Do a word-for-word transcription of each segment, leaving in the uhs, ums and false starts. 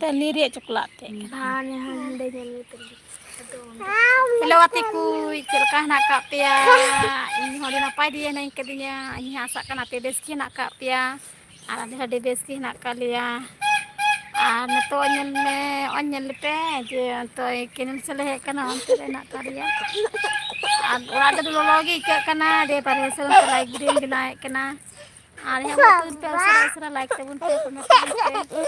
ᱛᱟᱹᱞᱤ ᱨᱮᱭᱟᱜ ᱪᱚᱠᱞᱟᱜ ᱛᱮ᱾ ᱦᱟᱱᱮ ᱦᱟᱸᱰᱮ ᱧᱮᱞ ᱢᱮ ᱛᱟᱹᱞᱤ᱾ ᱦᱮᱞᱳ ᱜᱟᱛᱮ ᱠᱚ, ᱪᱮᱫ ᱞᱮᱠᱟ ᱦᱮᱱᱟᱜ ᱟᱠᱟᱫ ᱯᱮᱭᱟ? ᱤᱧ ᱦᱚᱸ ᱟᱹᱰᱤ ᱱᱟᱯᱟᱭ ᱜᱮ ᱦᱮᱱᱟᱹᱧ ᱠᱟᱫᱤᱧᱟ᱾ ᱤᱧ ᱦᱚᱸ ᱟᱥᱟᱜ ᱠᱟᱱᱟ ᱟᱯᱮ ᱵᱮᱥ ᱜᱮ ᱦᱮᱱᱟᱜ ᱟᱠᱟᱫ ᱯᱮᱭᱟ᱾ ᱟᱨ ᱟᱞᱮ ᱦᱚᱸ ᱟᱹᱰᱤ ᱵᱮᱥ ᱜᱮ ᱦᱮᱱᱟᱜ ᱟᱠᱟᱫ ᱞᱮᱭᱟ᱾ ᱟᱨ ᱱᱤᱛᱚᱜ ᱧᱮᱞ ᱢᱮ, ᱚᱭ ᱧᱮᱞ ᱞᱮᱯᱮ ᱡᱮ ᱚᱱᱛᱮ ᱠᱮᱱᱮᱞ ᱥᱮᱫ ᱞᱮ ᱦᱮᱡ ᱟᱠᱟᱱᱟ, ᱚᱱᱛᱮ ᱨᱮ ᱦᱮᱱᱟᱜ ᱟᱠᱟᱫ ᱞᱮᱭᱟ᱾ ᱟᱨ ᱚᱲᱟᱜ ᱨᱮᱫᱚ ᱞᱚᱞᱚ ᱜᱮ ᱟᱹᱭᱠᱟᱹᱜ ᱠᱟᱱᱟ, ᱟᱹᱰᱤ ᱵᱟᱨᱦᱮ ᱥᱮᱫ ᱚᱱᱛᱮ ᱞᱟᱭᱤᱴ ᱵᱤᱞ ᱵᱮᱱᱟᱣᱮᱫ ᱠᱟᱱᱟ᱾ ᱟᱨ ᱦᱮᱡ ᱛᱟᱵᱚᱱ ᱯᱮ, ᱩᱥᱟᱹᱨᱟ ᱩᱥᱟᱹᱨᱟ ᱞᱟᱭᱤᱠ ᱛᱟᱵᱚᱱ ᱯᱮ, ᱠᱚᱢᱮᱱᱴ ᱛᱟᱵᱚᱱ ᱯᱮ᱾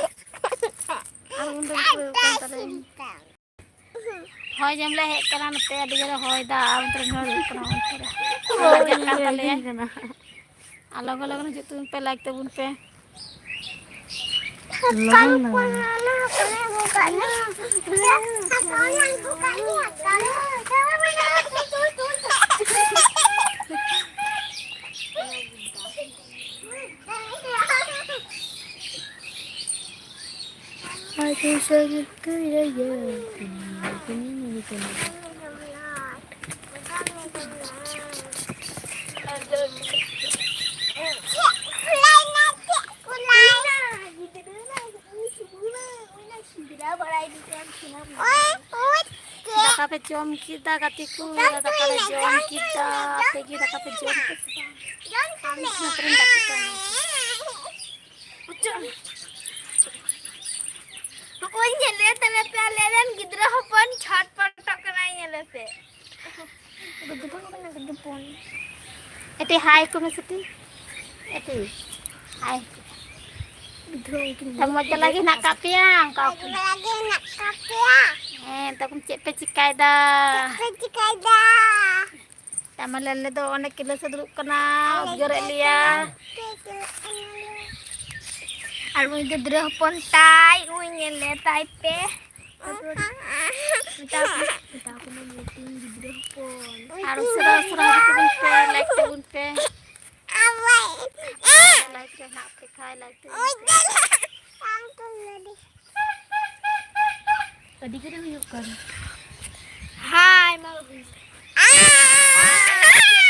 ᱟᱨ ᱩᱱ ᱫᱚ ᱯᱩᱨᱟᱹ ᱚᱠᱟ ᱛᱟᱞᱮ᱾ ᱦᱚᱭ ᱡᱚᱢ ᱞᱮ ᱦᱮᱡ ᱠᱟᱱᱟ ᱱᱚᱛᱮ, ᱟᱹᱰᱤ ᱡᱳᱨᱮ ᱦᱚᱭ ᱫᱟ, ᱟᱨ ᱚᱱᱛᱮ ᱨᱮ ᱧᱩᱨ ᱦᱩᱭᱩᱜ ᱠᱟᱱᱟ, ᱚᱱᱛᱮ ᱨᱮ᱾ ᱦᱚᱭ ᱞᱟᱡᱟᱜ ᱠᱟᱱ ᱛᱟᱞᱮᱭᱟ᱾ ᱠᱟᱱᱟ᱾ ᱟᱨ ᱞᱚᱜᱚᱱ ᱞᱚᱜᱚᱱ ᱦᱤᱡᱩᱜ ᱛᱟᱵᱚᱱ ᱯᱮ, ᱞᱟᱭᱤᱠ ᱛᱟᱵᱚᱱ ᱯᱮ᱾ ᱞᱚᱜᱚᱱ ᱞᱚᱜᱚᱱ᱾ ᱫᱟᱠᱟ ᱯᱮ ᱡᱚᱢ ᱠᱮᱫᱟ ᱜᱟᱛᱮ ᱠᱚ? ᱫᱟᱠᱟ ᱞᱮ ᱡᱚᱢ ᱠᱮᱫᱟ᱾ ᱟᱯᱮ ᱜᱮ ᱫᱟᱠᱟ ᱯᱮ ᱡᱚᱢ ᱠᱮᱫᱟ? ᱟᱢ ᱛᱤᱱᱟᱹᱜ ᱯᱮᱨᱮᱢ ᱜᱟᱛᱮ ᱠᱟᱱᱟ? ᱱᱚᱜᱼᱚᱭ ᱧᱮᱞᱮ ᱛᱟᱞᱮ ᱯᱮ, ᱟᱞᱮ ᱨᱮᱱ ᱜᱤᱫᱽᱨᱟᱹ ᱦᱚᱯᱚᱱ ᱪᱷᱚᱴᱯᱚᱴᱚᱜ ᱠᱟᱱᱟᱭ, ᱧᱮᱞᱮ ᱯᱮ᱾ ᱜᱩᱰᱩ ᱯᱚᱱ ᱠᱟᱱᱟ, ᱜᱩᱰᱩ ᱯᱚᱱ᱾ ᱮᱴᱤ ᱦᱟᱭ ᱠᱚ ᱢᱮᱥᱮ ᱴᱤ᱾ ᱮᱴᱤ ᱦᱟᱭ᱾ ᱜᱤᱫᱽᱨᱟᱹ ᱩᱱᱠᱤᱱ ᱛᱟ ᱢᱚᱡᱽ ᱵᱟᱞᱟ ᱜᱮ ᱦᱮᱱᱟᱜ ᱠᱟᱜ ᱯᱮᱭᱟ? ᱚᱱᱠᱟ ᱢᱚᱡᱽ ᱵᱟᱞᱟ ᱜᱮ ᱦᱮᱱᱟᱜ ᱠᱟᱜ ᱯᱮᱭᱟ? ᱦᱮᱸ, ᱛᱟᱵᱚᱱ ᱪᱮᱫ ᱯᱮ ᱪᱤᱠᱟᱭᱮᱫᱟ? ᱪᱮᱫ ᱯᱮ ᱪᱤᱠᱟᱭᱮᱫᱟ? ᱛᱟᱢᱟᱞᱮ ᱟᱞᱮ ᱫᱚ ᱚᱸᱰᱮ ᱠᱤᱞᱟᱹᱥ ᱮ ᱫᱩᱲᱩᱵ ᱠᱟᱱᱟ, ᱟᱞᱮ ᱩᱫᱽᱜᱟᱹᱨᱮᱫ ᱫᱚ ᱞᱮᱭᱟ᱾ ᱪᱮᱫ ᱯᱮ ᱪᱤᱠᱟᱭᱮᱫᱟ? ᱟᱨ ᱩᱱᱤ ᱜᱤᱫᱽᱨᱟᱹ ᱦᱚᱯᱚᱱ ᱛᱟᱭ, ᱩᱱᱤ ᱧᱮᱞᱮ ᱛᱟᱭ ᱯᱮ᱾ ᱢᱮᱛᱟ ᱠᱚ, ᱢᱮᱛᱟ ᱠᱚ ᱢᱮ, ᱢᱤᱴᱤᱝ ᱜᱤᱫᱽᱨᱟᱹ ᱦᱚᱯᱚᱱ᱾ ᱟᱨ ᱩᱥᱟᱹᱨᱟ ᱩᱥᱟᱹᱨᱟ ᱦᱤᱡᱩᱜ ᱛᱟᱵᱚᱱ ᱯᱮ, ᱞᱟᱭᱤᱠ ᱛᱟᱵᱚᱱ ᱯᱮ᱾ ᱞᱟᱭᱤᱠ ᱨᱮ ᱦᱮᱱᱟᱜ ᱯᱮ ᱠᱷᱟᱡ ᱞᱟᱭᱤᱠ ᱛᱟᱵᱚᱱ ᱯᱮ᱾ ᱟᱹᱰᱤ ᱜᱷᱟᱹᱲᱤᱡ ᱦᱩᱭᱩᱜ ᱠᱟᱱᱟ᱾ ᱦᱟᱭ, ᱢᱟ ᱵᱟᱹᱵᱩ᱾ ᱪᱮᱫ ᱞᱮᱠᱟ ᱢᱮᱱᱟᱜ ᱯᱮᱭᱟ?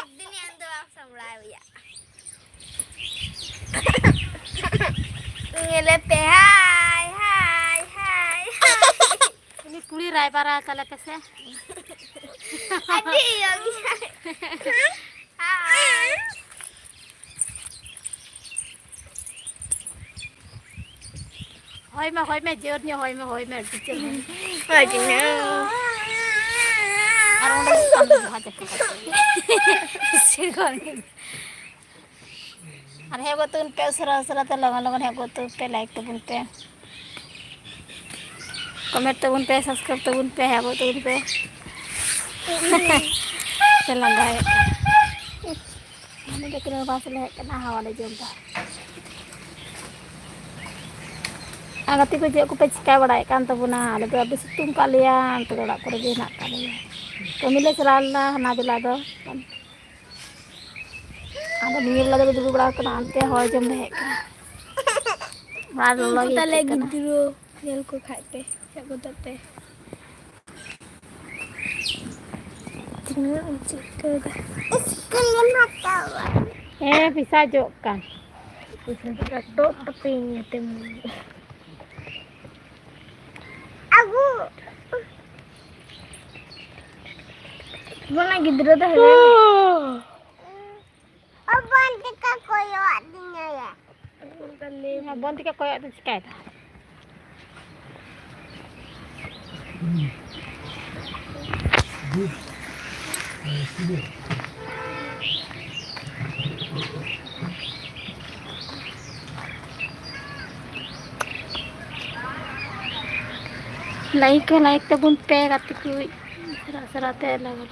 ᱢᱤᱫ ᱫᱤᱱ ᱟᱢ ᱫᱚ ᱵᱟᱢ ᱥᱟᱢᱵᱲᱟᱣ ᱮᱭᱟ᱾ ᱞᱮᱯᱮ, ᱦᱟᱭ, ᱦᱟᱭ, ᱦᱟᱭ, ᱦᱟᱭ᱾ ᱩᱱᱤ ᱠᱩᱲᱤ ᱨᱟᱭᱵᱟᱨᱟ ᱛᱟᱞᱮ ᱯᱮᱥᱮ᱾ ᱟᱹᱰᱤ ᱤᱭᱟᱹ ᱜᱮᱭᱟ᱾ ᱦᱟᱭ᱾ ᱦᱚᱭ ᱢᱮ, ᱦᱚᱭ ᱢᱮ, ᱡᱳᱨ ᱧᱚᱜ ᱦᱚᱭ ᱢᱮ, ᱦᱚᱭ ᱢᱮ, ᱟᱹᱰᱤ ᱡᱳᱨ ᱦᱚᱭ ᱢᱮ᱾ ᱦᱳᱭ ᱡᱤᱱᱟ᱾ ᱟᱨ ᱚᱸᱰᱮ ᱫᱚ ᱵᱟᱝ ᱫᱚ ᱵᱷᱟᱡᱟ ᱠᱚ᱾ ᱟᱨ ᱦᱮᱡ ᱜᱚᱫ ᱛᱟᱵᱚᱱ ᱯᱮ, ᱩᱥᱟᱹᱨᱟ ᱩᱥᱟᱹᱨᱟ ᱛᱮ, ᱞᱚᱜᱚᱱ ᱞᱚᱜᱚᱱ ᱦᱮᱡ ᱜᱚᱫ ᱛᱟᱵᱚᱱ ᱯᱮ, ᱞᱟᱭᱤᱠ ᱛᱟᱵᱚᱱ ᱯᱮ, ᱠᱚᱢᱮᱱᱴ ᱛᱟᱵᱚᱱ ᱯᱮ, ᱥᱟᱵᱥᱠᱨᱟᱭᱤᱵ ᱛᱟᱵᱚᱱ ᱯᱮ, ᱦᱮᱡ ᱜᱚᱫ ᱛᱟᱵᱚᱱ ᱯᱮ᱾ ᱥᱮ ᱞᱟᱸᱫᱟᱭᱮᱫ ᱠᱟᱱᱟ᱾ ᱢᱟᱱᱮ ᱫᱚ ᱛᱤᱱᱟᱹᱜ ᱵᱟᱥ ᱞᱮ ᱦᱮᱡ ᱠᱟᱱᱟ, ᱦᱟᱣᱟ ᱞᱮ ᱡᱚᱢ ᱮᱫᱟ᱾ ᱟᱨ ᱜᱟᱛᱮ ᱠᱚ ᱪᱮᱫ ᱠᱚᱯᱮ ᱪᱤᱠᱟ ᱵᱟᱲᱟᱭᱮᱫ ᱠᱟᱱ ᱛᱟᱵᱚᱱᱟ? ᱟᱞᱮ ᱫᱚ ᱟᱹᱰᱤ ᱥᱤᱛᱩᱝ ᱠᱟᱜ ᱞᱮᱭᱟ, ᱱᱚᱛᱮ ᱫᱚ ᱚᱲᱟᱜ ᱠᱚᱨᱮ ᱜᱮ ᱦᱮᱱᱟᱜ ᱠᱟᱜ ᱞᱮᱭᱟ᱾ ᱠᱟᱹᱢᱤ ᱞᱮ ᱪᱟᱞᱟᱣ ᱞᱮᱱᱟ ᱦᱟᱱᱟ ᱵᱮᱞᱟ ᱫᱚ᱾ ᱟᱫᱚ ᱱᱤᱭᱟᱹ ᱵᱮᱞᱟ ᱫᱚᱞᱮ ᱫᱩᱲᱩᱵ ᱵᱟᱲᱟ ᱟᱠᱟᱱᱟ, ᱚᱱᱛᱮ ᱦᱚᱭ ᱡᱚᱢ ᱞᱮ ᱦᱮᱡ ᱟᱠᱟᱱᱟ᱾ ᱵᱟᱨ ᱞᱚᱞᱚ ᱩᱱᱠᱩ ᱜᱮ ᱛᱟᱞᱮ ᱟᱹᱭᱠᱟᱹᱜ ᱠᱟᱱᱟ᱾ ᱜᱤᱫᱽᱨᱟᱹ ᱧᱮᱞ ᱠᱚ ᱠᱷᱟᱡ ᱯᱮ, ᱦᱮᱡ ᱜᱚᱫᱚᱜ ᱯᱮ᱾ ᱛᱤᱱᱟᱹᱜ ᱮᱢ ᱪᱤᱠᱟᱹᱭᱮᱫᱟ? ᱦᱮᱸ, ᱯᱤᱥᱟ ᱡᱚᱜ ᱠᱟᱱ᱾ ᱯᱤᱥᱟ ᱡᱚᱜ ᱠᱟᱱ᱾ ᱴᱚᱜ ᱴᱚᱯᱤᱧ ᱧᱩᱛᱩᱢ᱾ ᱟᱹᱜᱩ᱾ ᱵᱚᱱᱟ ᱜᱤᱫᱽᱨᱟᱹ ᱫᱚ ᱦᱮᱱᱟᱭ᱾ ᱚ, ᱵᱚᱱ ᱛᱤᱠᱟ ᱠᱚᱭᱚᱜ ᱟᱹᱫᱤᱧᱟ ᱭᱟ᱾ ᱵᱚᱱ ᱛᱤᱠᱟ ᱠᱚᱭᱚᱜ ᱫᱚ ᱪᱤᱠᱟᱭ ᱫᱟ? ᱞᱟᱭᱤᱠ ᱦᱚᱸ ᱞᱟᱭᱤᱠ ᱛᱟᱵᱚᱱ ᱯᱮ ᱜᱟᱛᱮ ᱠᱚ, ᱥᱟᱨᱟ ᱥᱟᱨᱟ ᱛᱮ ᱞᱟᱜᱟᱣ᱾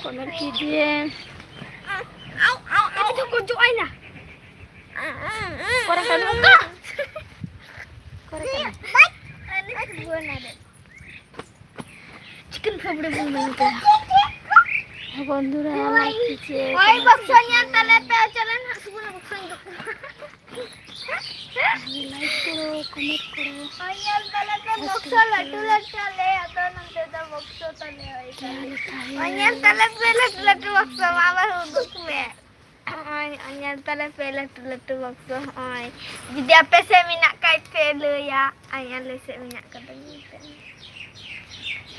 Comment कीजिए। अरे तो कुछ जो आए ना। कोरा कानू का। कोरा कानू। चिकन फाफड़े बन बनते हैं। বন্ধুরা, like कीजिए, ওই comment বক্স নিয়ে कीजिए। তাহলে তো চলেন, হাসবো না বক্স নিয়ে। Like করো, comment করো। ওই নিয়ে তাহলে তো বক্স লাটু লাটু লে, এত নাম তো বক্স তাহলে ওই क्या তাহলে। लिखा है? ওই নিয়ে তাহলে তো লাটু লাটু বক্স, বাবা, হুদুক মে। ᱦᱚᱸᱜᱼᱚᱭ, ᱦᱚᱸᱜᱼᱚᱭ, ᱧᱮᱞ ᱛᱟᱞᱮ ᱯᱮ ᱞᱟᱹᱴᱩ ᱞᱟᱹᱴᱩ ᱵᱚᱠᱥᱚ᱾ ᱦᱚᱸᱜᱼᱚᱭ, ᱡᱩᱫᱤ ᱟᱯᱮ ᱥᱮᱫ ᱢᱮᱱᱟᱜ ᱠᱷᱟᱡ ᱯᱮ ᱞᱟᱹᱭᱟ᱾ ᱟᱭ, ᱟᱞᱮ ᱥᱮᱫ ᱢᱮᱱᱟᱜ ᱠᱟᱫᱟ ᱢᱮᱱᱛᱮ᱾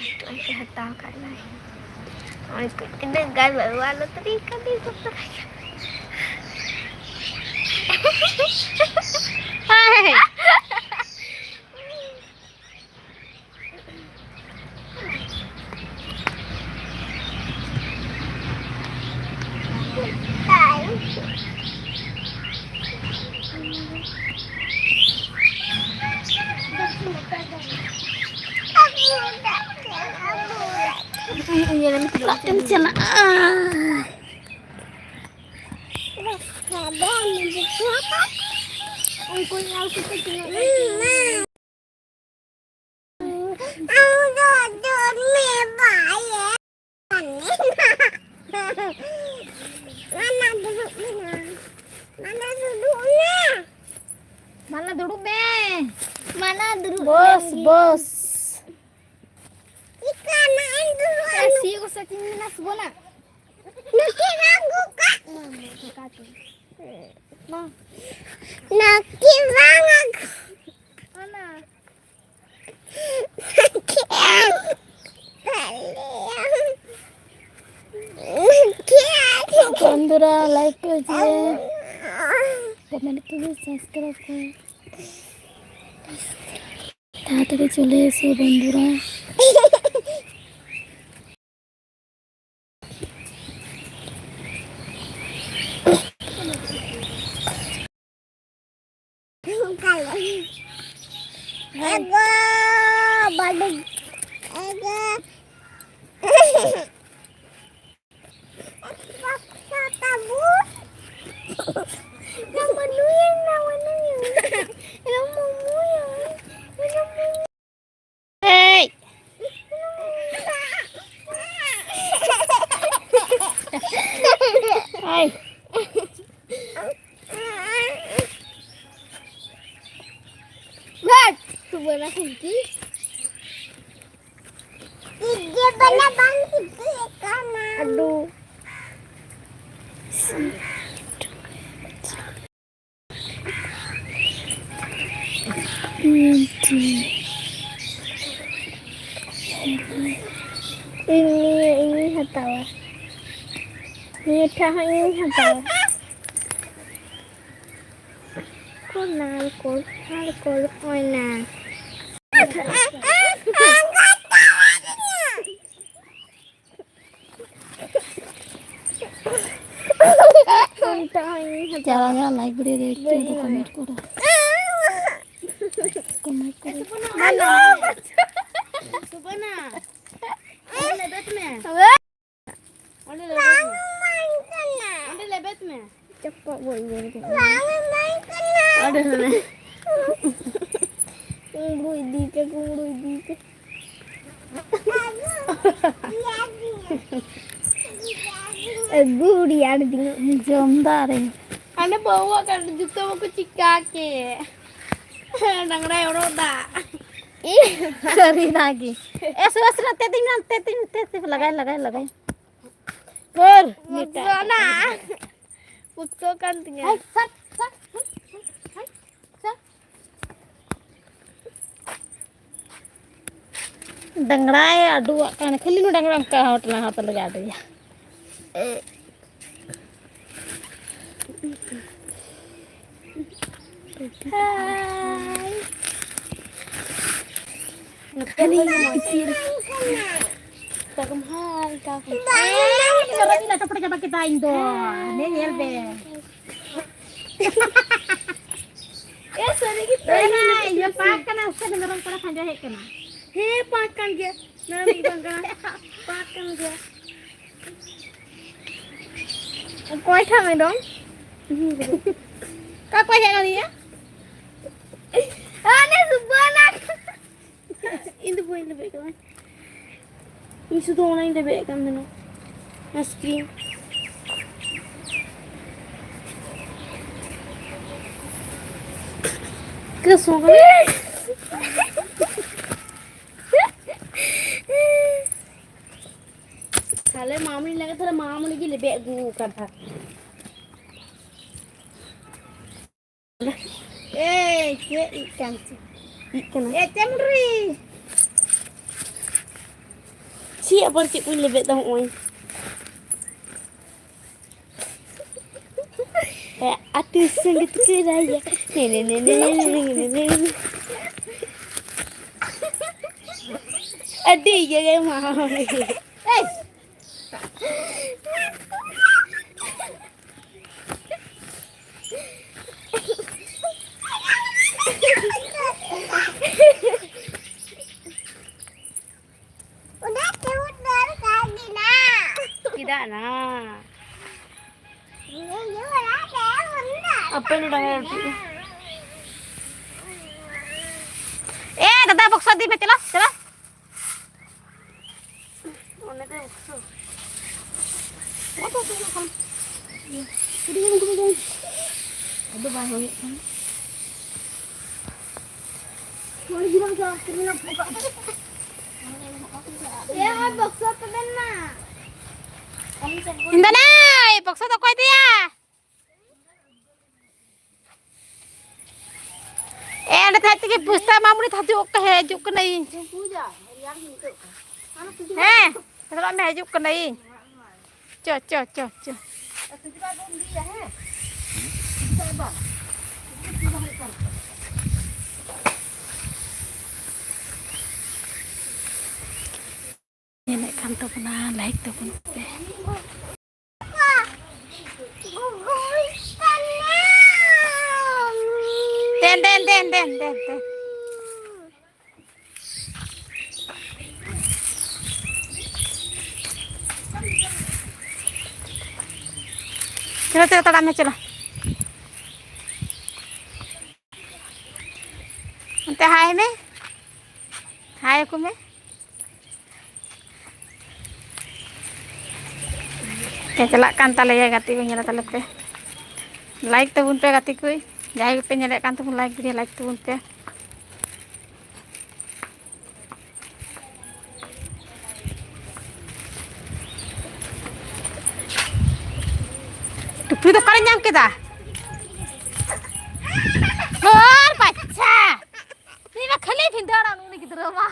ᱞᱟᱹᱴᱩ ᱟᱡ ᱯᱮ ᱦᱟᱛᱟᱣ ᱠᱷᱟᱡ ᱞᱟᱭ᱾ ᱦᱚᱸᱜᱼᱚᱭ, ᱛᱤᱱᱟᱹᱜ ᱜᱟᱱ ᱵᱟᱹᱵᱩ, ᱟᱞᱚ ᱛᱟᱹᱨᱤᱧ ᱠᱟᱹᱴᱤᱡ ᱵᱚᱠᱥᱚ ᱨᱮ᱾ ᱦᱮᱸ᱾ ᱚᱲᱟᱜ ᱛᱮᱢ ᱪᱟᱞᱟᱜᱼᱟ᱾ ᱩᱱᱠᱩ ᱧᱮᱞ ᱠᱟᱛᱮ ᱛᱤᱱᱟᱹᱜ ᱟᱢ ᱫᱚ ᱫᱚᱢᱮ ᱵᱟᱭᱮ ᱢᱟᱱᱟ ᱫᱩᱲᱩᱵ ᱢᱮ᱾ ᱢᱟᱱᱟ ᱫᱩᱲᱩᱵ ᱢᱮ᱾ ᱢᱟᱱᱟ ᱫᱩᱲᱩᱵ ᱢᱮ᱾ ᱢᱟᱱᱟ ᱫᱩᱲᱩᱵ ᱵᱚᱥ, ᱢᱮ᱾ ᱵᱚᱥ᱾ ᱪᱤᱠᱟ ᱱᱟ ᱮᱱ ᱫᱩᱲᱩᱵ ᱮ, ᱟᱞᱚ᱾ ᱥᱤᱭᱳᱜ ᱥᱮ ᱪᱤᱱ ᱢᱮᱱᱟ ᱥᱩᱵᱚᱱᱟ᱾ ᱱᱩᱠᱤ ᱵᱟᱝ ᱟᱹᱜᱩ ᱠᱟᱜ᱾ ᱢᱟ᱾ ᱱᱩᱠᱤ ᱵᱟᱝ ᱟᱹᱜᱩ᱾ ᱚᱱᱟ᱾ ᱞᱟᱭᱤᱠ ᱯᱮ ᱡᱮ, ᱠᱚᱢᱮᱱᱴ ᱯᱮ, ᱥᱟᱵᱥᱠᱨᱟᱭᱤᱵ ᱯᱮ᱾ ᱛᱟᱲᱟᱛᱟᱲᱤ ᱪᱚᱞᱮ ᱮᱥᱚ ᱵᱚᱱᱫᱷᱩᱨᱟ᱾ ᱮᱜᱳ, ᱵᱟᱹᱰᱩ᱾ ᱮᱜᱳ᱾ Hey! Hey! What? Coba lah, Hengki. Dia pernah bangkit dia, kan? Aduh. ᱤᱧ ᱱᱤᱭᱟᱹ ᱤᱧᱤᱧ ᱦᱟᱛᱟᱣᱟ᱾ ᱱᱤᱭᱟᱹ ᱴᱷᱟᱜ ᱦᱚᱸ ᱤᱧᱤᱧ ᱦᱟᱛᱟᱣᱟ᱾ ᱠᱚᱨ ᱱᱟᱞ ᱠᱚᱨ, ᱱᱟᱞ ᱠᱚᱨ, ᱚᱭ ᱱᱟ᱾ ᱪᱟᱞᱟᱣ ᱧᱚᱜ ᱞᱟᱭᱤᱠ ᱵᱷᱤᱰᱤᱭᱳ ᱨᱮ ᱮᱠᱴᱩ ᱫᱚ ᱠᱚᱢᱮᱱᱴ ᱠᱚᱨᱚ᱾ ᱠᱚᱢᱮᱱᱴ ᱠᱚᱨᱚ᱾ ᱥᱩᱵᱟᱱᱟ, ᱚᱸᱰᱮ ᱞᱮᱵᱮᱫ ᱢᱮ᱾ ᱚᱸᱰᱮ ᱞᱮᱵᱮᱫ ᱢᱮ᱾ ᱚᱸᱰᱮ ᱞᱮᱵᱮᱫ ᱢᱮ᱾ ᱪᱚᱠᱚᱜ ᱵᱚ ᱤᱭᱟᱹ ᱠᱮᱫᱟ᱾ ᱚᱸᱰᱮ ᱦᱟᱱᱮ᱾ ᱠᱩᱢᱵᱽᱲᱩ ᱤᱫᱤ ᱯᱮ, ᱠᱩᱢᱵᱽᱲᱩ ᱤᱫᱤ ᱯᱮ᱾ ᱟᱹᱜᱩ ᱨᱮᱭᱟᱲ ᱫᱤᱱ᱾ ᱡᱚᱢ ᱫᱟᱨᱮ᱾ ᱦᱟᱱᱮ ᱵᱟᱹᱦᱩᱣᱟᱜ ᱠᱟᱱ ᱡᱩᱛᱟᱹ ᱢᱟᱠᱚ ᱪᱤᱠᱟ ᱠᱮᱫ᱾ ᱰᱟᱝᱨᱟᱭ ᱚᱨᱚᱜ ᱫᱟ᱾ ᱤ, ᱥᱟᱹᱨᱤᱱᱟᱜ ᱜᱮ᱾ ᱮ, ᱥᱩᱨ, ᱥᱩᱨ, ᱛᱮ ᱛᱤᱧ ᱢᱮ, ᱛᱮ ᱛᱤᱧ, ᱛᱮ ᱛᱤᱧ, ᱞᱟᱜᱟᱭ, ᱞᱟᱜᱟᱭ, ᱞᱟᱜᱟᱭ᱾ ᱯᱩᱨ, ᱢᱤᱫᱴᱟᱝ᱾ ᱵᱚᱠᱥᱚ ᱠᱟᱱ ᱛᱤᱧᱟ᱾ ᱦᱟᱭ, ᱥᱟᱴ, ᱥᱟᱴ, ᱥᱟᱴ, ᱥᱟᱴ, ᱥᱟᱴ᱾ ᱰᱟᱝᱨᱟᱭ ᱟᱹᱰᱩᱣᱟᱜ ᱠᱟᱱ, ᱠᱷᱟᱹᱞᱤ ᱱᱩᱭ ᱰᱟᱝᱨᱟ ᱚᱱᱠᱟ ᱦᱚᱴ ᱞᱟᱦᱟ ᱛᱮ ᱞᱟᱜᱟ ᱟᱹᱰᱩᱭᱟ᱾ ᱦᱟᱭ᱾ ᱱᱚᱛᱮ ᱞᱮ ᱤᱥᱤᱱ᱾ ᱛᱟᱠᱚᱢ ᱦᱟᱭ, ᱛᱟᱠᱚᱢ᱾ ᱮᱭ, ᱪᱚᱞᱚ, ᱤᱧ ᱞᱟᱴᱷᱟ ᱯᱟᱴᱷᱟ ᱪᱟᱵᱟ ᱠᱮᱫᱟ ᱤᱧ ᱫᱚ᱾ ᱦᱟᱱᱮ ᱧᱮᱞ ᱵᱮᱱ᱾ ᱮ, ᱥᱟᱹᱨᱤ ᱜᱮ ᱛᱚ᱾ ᱮ, ᱤᱭᱟᱹ, ᱯᱟᱸᱠ ᱠᱟᱱᱟ, ᱩᱥᱠᱩᱨ ᱢᱮᱨᱚᱢ ᱠᱚᱲᱟ ᱠᱷᱟᱸᱡᱚ ᱦᱮᱡ ᱠᱟᱱᱟ᱾ ᱦᱮᱸ, ᱯᱟᱸᱠ ᱠᱟᱱ ᱜᱮᱭᱟ᱾ ᱢᱮᱨᱚᱢ ᱤᱡ ᱵᱟᱝ ᱠᱟᱱᱟ᱾ ᱯᱟᱸᱠ ᱠᱟᱱ ᱜᱮᱭᱟ᱾ ᱚᱠᱚᱭ ᱴᱷᱟᱜ ᱢᱮᱨᱚᱢ? ᱚᱠᱟ ᱠᱚ ᱦᱮᱡ ᱞᱮᱱᱟ? ᱟᱞᱮ ᱥᱩᱵᱟᱹᱱᱟ᱾ ᱤᱧ ᱫᱚ ᱵᱟᱹᱧ ᱞᱮᱵᱮᱫ ᱠᱟᱫᱟ᱾ ᱤᱧ ᱥᱩᱫᱷᱩ ᱚᱱᱟᱧ ᱞᱮᱵᱮᱫ ᱠᱟᱱ ᱛᱟᱦᱮᱱᱟ᱾ ᱚᱱᱟ screen᱾ ᱪᱤᱠᱟᱹ ᱥᱚ ᱠᱟᱱᱟ? ᱛᱟᱦᱞᱮ ᱢᱟᱢᱩᱱᱤ ᱞᱟᱹᱜᱤᱫ, ᱛᱟᱦᱞᱮ ᱢᱟᱢᱩᱱᱤ ᱜᱮ ᱞᱮᱵᱮᱫ ᱟᱹᱜᱩ ᱟᱠᱟᱫᱟ᱾ ᱮᱭ, ᱪᱮᱫ ᱤᱡ ᱠᱟᱱ ᱪᱚ? ᱤᱡ ᱠᱟᱱᱟ᱾ ᱮ, ᱪᱮᱢᱲᱤ! ᱪᱮᱫ ᱟᱵᱟᱨ ᱪᱮᱫ ᱠᱚᱧ ᱞᱮᱵᱮᱫ ᱫᱟ ᱦᱚᱸᱜᱼᱚᱭ? ᱮ, ᱟᱹᱛᱩ ᱥᱚᱸᱜᱮ ᱛᱮᱠᱚ ᱨᱟᱭᱟ᱾ ᱱᱮ, ᱱᱮ, ᱱᱮ᱾ ᱟᱹᱰᱤ ᱤᱭᱟᱹ ᱜᱮ ᱢᱟ᱾ ᱮᱭ! ᱚᱱᱟ ᱪᱮᱫ ᱫᱚᱨᱠᱟᱨ ᱜᱮ ᱱᱟ? ᱪᱮᱫᱟᱜ ᱱᱟ? ᱤᱧ ᱚᱲᱟᱜ ᱨᱮ ᱢᱮᱱᱟᱜ ᱟᱯᱮ ᱱᱚᱰᱮ ᱦᱮᱡ ᱦᱚᱪᱚᱜ ᱢᱮ᱾ ᱮ ᱫᱟᱫᱟ, ᱵᱚᱠᱥᱚ ᱤᱫᱤ ᱢᱮ, ᱪᱟᱞᱟᱜ, ᱪᱟᱞᱟᱜ᱾ ᱚᱸᱰᱮ ᱫᱚ ᱵᱚᱠᱥᱚ᱾ ᱚᱠᱟ ᱥᱮᱫ ᱠᱷᱚᱱ? ᱟᱫᱚ ᱵᱟᱭ ᱦᱩᱭᱩᱜ ᱠᱟᱱᱟ᱾ ᱦᱳᱭ, ᱜᱤᱨᱟᱹ ᱫᱚ ᱠᱤᱨᱤᱧ ᱟᱹᱜᱩ ᱠᱟᱜ ᱢᱮ᱾ ᱮ, ᱦᱳᱭ, ᱵᱚᱠᱥᱚ ᱛᱟᱵᱮᱱ ᱢᱟ᱾ ᱤᱧ ᱫᱚ ᱱᱟᱭ, ᱵᱚᱠᱥᱚ ᱫᱚ ᱚᱠᱚᱭ ᱤᱫᱤᱭᱟ? ᱮ, ᱚᱸᱰᱮ ᱛᱟᱦᱮᱸ ᱛᱮᱜᱮ ᱯᱩᱥᱛᱟ ᱢᱟᱢᱩᱱᱤ ᱦᱤᱡᱩᱜ ᱚᱠᱛᱚ ᱦᱮᱡ ᱦᱤᱡᱩᱜ ᱠᱟᱹᱱᱟᱹᱧ᱾ ᱦᱮᱸ, ᱪᱟᱞᱟᱜ ᱢᱮ, ᱦᱤᱡᱩᱜ ᱠᱟᱹᱱᱟᱹᱧ᱾ ᱪᱚ, ᱪᱚ, ᱪᱚ, ᱪᱚ᱾ ᱧᱮᱞᱮᱫ ᱠᱟᱱ ᱛᱟᱵᱚᱱᱟ, ᱞᱟᱭᱤᱠ ᱛᱟᱵᱚᱱ ᱯᱮ᱾ ᱫᱮᱱ, ᱫᱮᱱ, ᱫᱮᱱ, ᱫᱮᱱ, ᱫᱮᱱ, ᱫᱮᱱ᱾ ᱪᱚᱞᱚ, ᱪᱚᱞᱚ, ᱛᱟᱲᱟᱢ ᱢᱮ, ᱪᱚᱞᱚ᱾ ᱚᱱᱛᱮ ᱦᱟᱭ ᱢᱮ, ᱦᱟᱭ ᱟᱠᱚ ᱢᱮ᱾ ᱪᱟᱞᱟᱜ ᱠᱟᱱ ᱛᱟᱞᱮᱭᱟ ᱜᱟᱛᱮ ᱠᱚ, ᱧᱮᱞ ᱛᱟᱞᱮ ᱯᱮ᱾ ᱞᱟᱭᱤᱠ ᱛᱟᱵᱚᱱ ᱯᱮ ᱜᱟᱛᱮ ᱠᱚ, ᱡᱟᱦᱟᱸᱭ ᱜᱮᱯᱮ ᱧᱮᱞᱮᱫ ᱠᱟᱱ ᱛᱟᱵᱚᱱ ᱞᱟᱭᱤᱠ ᱵᱷᱤᱰᱤᱭᱳ, ᱞᱟᱭᱤᱠ ᱛᱟᱵᱚᱱ ᱯᱮ᱾ ᱴᱩᱯᱤ ᱫᱚ ᱚᱠᱟᱨᱮ ᱧᱟᱢ ᱠᱮᱫᱟ? ᱟᱨ ᱵᱟᱪᱪᱟ! ᱩᱱᱤ ᱢᱟ ᱠᱷᱟᱹᱞᱤ ᱵᱷᱤᱸᱫᱟᱹᱲᱟ, ᱩᱱᱤ ᱜᱤᱫᱽᱨᱟᱹ ᱢᱟ᱾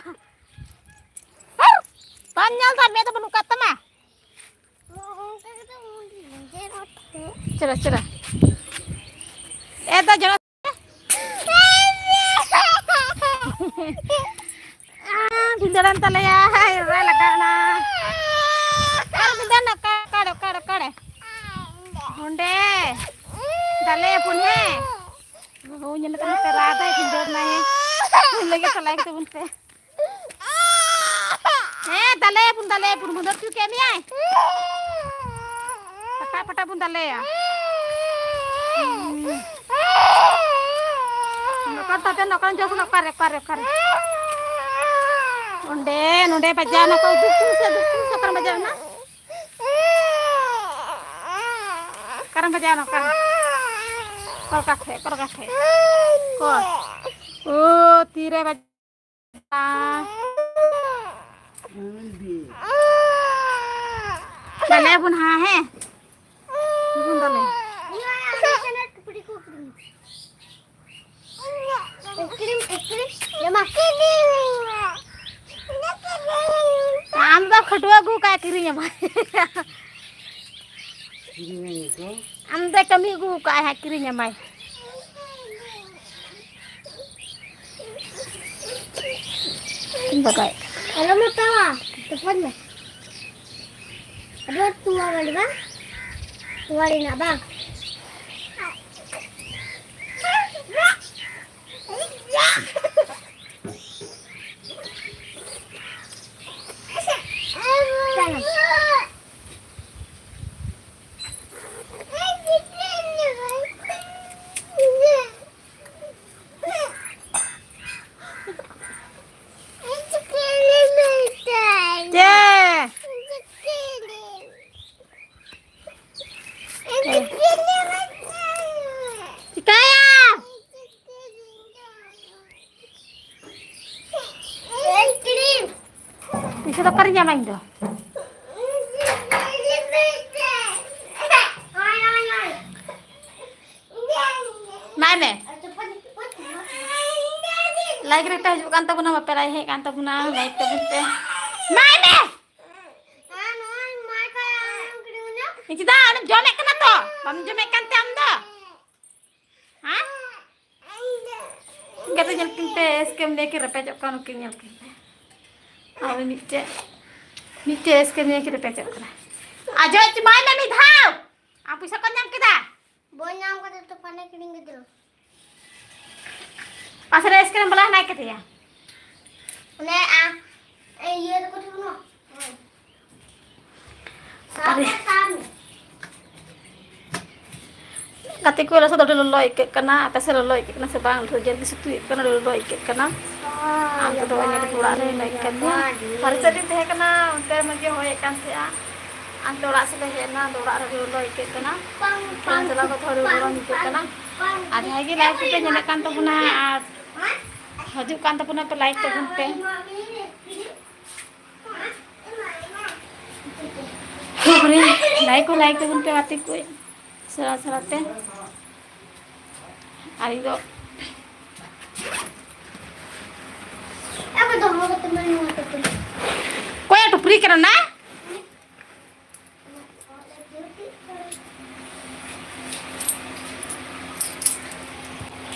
ᱵᱟᱢ ᱧᱮᱞ ᱫᱟ? ᱢᱮᱫ ᱫᱚ ᱵᱟᱹᱱᱩᱜ ᱠᱟᱫ ᱛᱟᱢᱟ? ᱪᱚᱞᱚ, ᱪᱚᱞᱚ᱾ ᱮ ᱫᱟ, ᱡᱚᱱᱚ- ᱟᱸ, ᱵᱷᱤᱸᱫᱟᱹᱲᱮᱱ ᱛᱟᱞᱮᱭᱟᱭ, ᱨᱚᱲ ᱞᱟᱜᱟᱣ ᱮᱱᱟ᱾ ᱟᱨ ᱵᱷᱤᱸᱫᱟᱹᱲ ᱱᱟ, ᱚᱠᱟᱲᱮ, ᱚᱠᱟᱲᱮ, ᱚᱠᱟᱲᱮ? ᱚᱸᱰᱮ᱾ ᱫᱟᱞᱮ ᱯᱩᱱ ᱦᱮᱸ᱾ ᱵᱟᱹᱦᱩ ᱧᱮᱞ ᱠᱟᱛᱮ ᱱᱚᱛᱮ ᱨᱟᱜᱟᱭ, ᱵᱷᱤᱸᱫᱟᱹᱲ ᱱᱟᱭ᱾ ᱞᱟᱹᱜᱤᱫ ᱛᱮ ᱞᱟᱭᱤᱠ ᱛᱟᱵᱚᱱ ᱯᱮ᱾ ᱦᱮᱸ, ᱫᱟᱞᱮᱭᱟᱵᱚᱱ, ᱫᱟᱞᱮᱭᱟᱵᱚᱱ, ᱵᱷᱩᱸᱫᱟᱹᱲ ᱦᱚᱪᱚ ᱠᱮᱫ ᱢᱮᱭᱟᱭ᱾ ᱯᱟᱴᱟ ᱯᱟᱴᱟ ᱵᱚᱱ ᱫᱟᱞᱮᱭᱟ᱾ ᱱᱚᱝᱠᱟᱱ ᱛᱟᱵᱮᱱ, ᱱᱚᱝᱠᱟᱱ ᱡᱚᱥ, ᱚᱠᱟᱨᱮ, ᱚᱠᱟᱨᱮ, ᱚᱠᱟᱨᱮ? ᱚᱸᱰᱮ, ᱱᱚᱸᱰᱮ ᱵᱟᱡᱟᱣ ᱱᱟ ᱠᱚ, ᱩᱫᱩᱜ ᱠᱚ ᱥᱮ, ᱩᱫᱩᱜ ᱠᱚ ᱥᱮ, ᱚᱠᱟᱨᱮ ᱵᱟᱡᱟᱣ ᱱᱟ? ᱚᱠᱟᱨᱮᱢ ᱵᱟᱡᱟᱣ ᱱᱟ, ᱚᱠᱟᱨᱮ? ᱚᱠᱟ ᱴᱷᱮᱡ, ᱚᱠᱟ ᱴᱷᱮᱡ? ᱚᱠᱚᱭ? ᱳ, ᱛᱤᱨᱮ ᱵᱟᱡᱟᱣ? ᱫᱟᱞᱮ ᱵᱚᱱ ᱦᱟ, ᱦᱮᱸ? ᱵᱚᱱ ᱫᱟᱞᱮ᱾ ᱟᱢ ᱫᱚ ᱠᱷᱟᱹᱴᱩᱣᱟᱹ ᱟᱹᱜᱩ ᱠᱟᱜ ᱠᱤᱨᱤᱧ ᱟᱢᱟᱭ᱾ ᱟᱢ ᱫᱚ ᱠᱟᱹᱢᱤ ᱟᱹᱜᱩ ᱠᱟᱜ ᱦᱟᱸᱜ ᱠᱤᱨᱤᱧ ᱟᱢᱟᱭ᱾ ᱵᱟᱜᱟᱭᱮᱫ ᱠᱟᱱᱟ᱾ ᱟᱞᱚᱢ ᱦᱟᱛᱟᱣᱟ, ᱛᱚᱯᱚᱞ ᱢᱮ᱾ ᱟᱫᱚ ᱛᱚᱣᱟ ᱢᱟᱹᱰᱤ ᱵᱟᱝ? ᱛᱚᱣᱟ ᱨᱮᱱᱟᱜ ᱵᱟᱝ? ᱪᱮᱫ? ᱪᱤᱠᱟᱹᱭᱟ? ᱯᱚᱭᱥᱟ ᱫᱚ ᱚᱠᱟᱨᱮᱧ ᱧᱟᱢᱟ ᱤᱧ ᱫᱚ? ᱮᱢᱟᱭ ᱢᱮ᱾ ᱞᱟᱭᱤᱠ ᱨᱮᱯᱮ ᱦᱤᱡᱩᱜ ᱠᱟᱱ ᱛᱟᱵᱚᱱᱟ, ᱵᱟᱯᱮ ᱞᱟᱭᱤᱠ ᱦᱮᱡ ᱠᱟᱱ ᱛᱟᱵᱚᱱᱟ, ᱞᱟᱭᱤᱠ ᱛᱟᱵᱚᱱ ᱯᱮ᱾ ᱮᱢᱟᱭ ᱢᱮ᱾ ᱤᱧ ᱪᱮᱫᱟᱜ ᱟᱢᱮᱢ ᱡᱚᱢᱮᱫ ᱠᱟᱱᱟ ᱛᱚ? ᱵᱟᱢ ᱡᱚᱢᱮᱫ ᱠᱟᱱ ᱛᱮ ᱟᱢ ᱫᱚ? ᱦᱮᱸ? ᱜᱟᱛᱮ ᱧᱮᱞ ᱠᱤᱱ ᱯᱮ, ᱮᱥᱠᱮᱢ ᱞᱟᱹᱭ ᱠᱤᱱ ᱨᱮᱯᱮᱡᱚᱜ ᱠᱟᱱᱟ, ᱱᱩᱠᱤᱱ ᱧᱮᱞ ᱠᱤᱱ ᱯᱮ᱾ ᱟᱨ ᱩᱱᱤ ᱢᱤᱫᱴᱮᱡ, ᱢᱤᱫᱴᱮᱡ ᱮᱥᱠᱮᱢ ᱞᱟᱹᱭ ᱠᱤᱱ ᱨᱮᱯᱮᱡᱚᱜ ᱠᱟᱱᱟ᱾ ᱟᱡᱚ ᱪᱤᱢᱟᱭ ᱢᱮ ᱢᱤᱫ ᱫᱷᱟᱣ᱾ ᱟᱢ ᱯᱚᱭᱥᱟ ᱠᱚ ᱧᱟᱢ ᱠᱮᱫᱟ? ᱵᱟᱹᱧ ᱧᱟᱢ ᱠᱟᱫᱟ, ᱛᱚᱯᱟᱱᱮ ᱠᱤᱨᱤᱧ ᱠᱮᱫᱟ᱾ ᱯᱟᱥᱮ ᱨᱮ ᱮᱥᱠᱮᱢ ᱵᱟᱞᱟ ᱦᱮᱱᱟᱭ ᱠᱟᱫᱮᱭᱟ᱾ ᱚᱱᱮ ᱟ, ᱤᱭᱟᱹ ᱨᱮᱠᱚ ᱴᱷᱮᱱ ᱟᱨᱮ᱾ ᱜᱟᱛᱮ ᱠᱚ, ᱟᱞᱮ ᱥᱮᱫ ᱫᱚ ᱟᱹᱰᱤ ᱞᱚᱞᱚ ᱟᱹᱭᱠᱟᱹᱜ ᱠᱟᱱᱟ᱾ ᱟᱯᱮ ᱥᱮᱫ ᱞᱚᱞᱚ ᱟᱹᱭᱠᱟᱹᱜ ᱠᱟᱱᱟ ᱥᱮ ᱵᱟᱝ? ᱟᱹᱰᱤ ᱡᱳᱨ ᱜᱮ ᱥᱤᱛᱩᱝ ᱟᱹᱭᱠᱟᱹᱜ ᱠᱟᱱᱟ, ᱟᱹᱰᱤ ᱞᱚᱞᱚ ᱟᱹᱭᱠᱟᱹᱜ ᱠᱟᱱᱟ᱾ ᱟᱨ ᱱᱤᱛᱚᱜ ᱫᱚ ᱚᱲᱟᱜ ᱨᱮ ᱦᱮᱡ ᱠᱟᱱᱟ᱾ ᱵᱟᱦᱨᱮ ᱥᱮᱫ ᱨᱤᱧ ᱛᱟᱦᱮᱸ ᱠᱟᱱᱟ, ᱚᱱᱛᱮ ᱢᱚᱡᱽ ᱜᱮ ᱦᱚᱭᱮᱫ ᱠᱟᱱ ᱛᱟᱦᱮᱸᱜᱼᱟ᱾ ᱟᱨ ᱱᱤᱛᱚᱜ ᱚᱲᱟᱜ ᱥᱮᱫ ᱞᱮ ᱦᱮᱡ ᱮᱱᱟ, ᱟᱫᱚ ᱚᱲᱟᱜ ᱨᱮ ᱟᱹᱰᱤ ᱞᱚᱞᱚ ᱟᱹᱭᱠᱟᱹᱜ ᱠᱟᱱᱟ᱾ ᱪᱟᱞᱟᱣ ᱠᱟᱛᱮ ᱟᱹᱰᱤ ᱜᱚᱨᱚᱢ ᱟᱹᱭᱠᱟᱹᱜ ᱠᱟᱱᱟ᱾ ᱟᱨ ᱡᱟᱦᱟᱸᱭ ᱜᱮ live ᱠᱚᱯᱮ ᱧᱮᱞᱮᱫ ᱠᱟᱱ ᱛᱟᱵᱚᱱᱟ ᱟᱨ ᱦᱤᱡᱩᱜ ᱠᱟᱱ ᱛᱟᱵᱚᱱᱟ ᱯᱮ, like ᱛᱟᱵᱚᱱ ᱯᱮ᱾ ᱵᱟᱵᱨᱮ, like ᱠᱚ like ᱛᱟᱵᱚᱱ ᱯᱮ ᱜᱟᱛᱮ ᱠᱚ, ᱥᱮᱬᱟ ᱥᱮᱬᱟ ᱛᱮ᱾ ᱟᱨ ᱤᱧ ᱫᱚ ᱚᱠᱚᱭᱟᱜ ᱴᱩᱯᱨᱤ ᱠᱟᱱᱟ ᱱᱟ?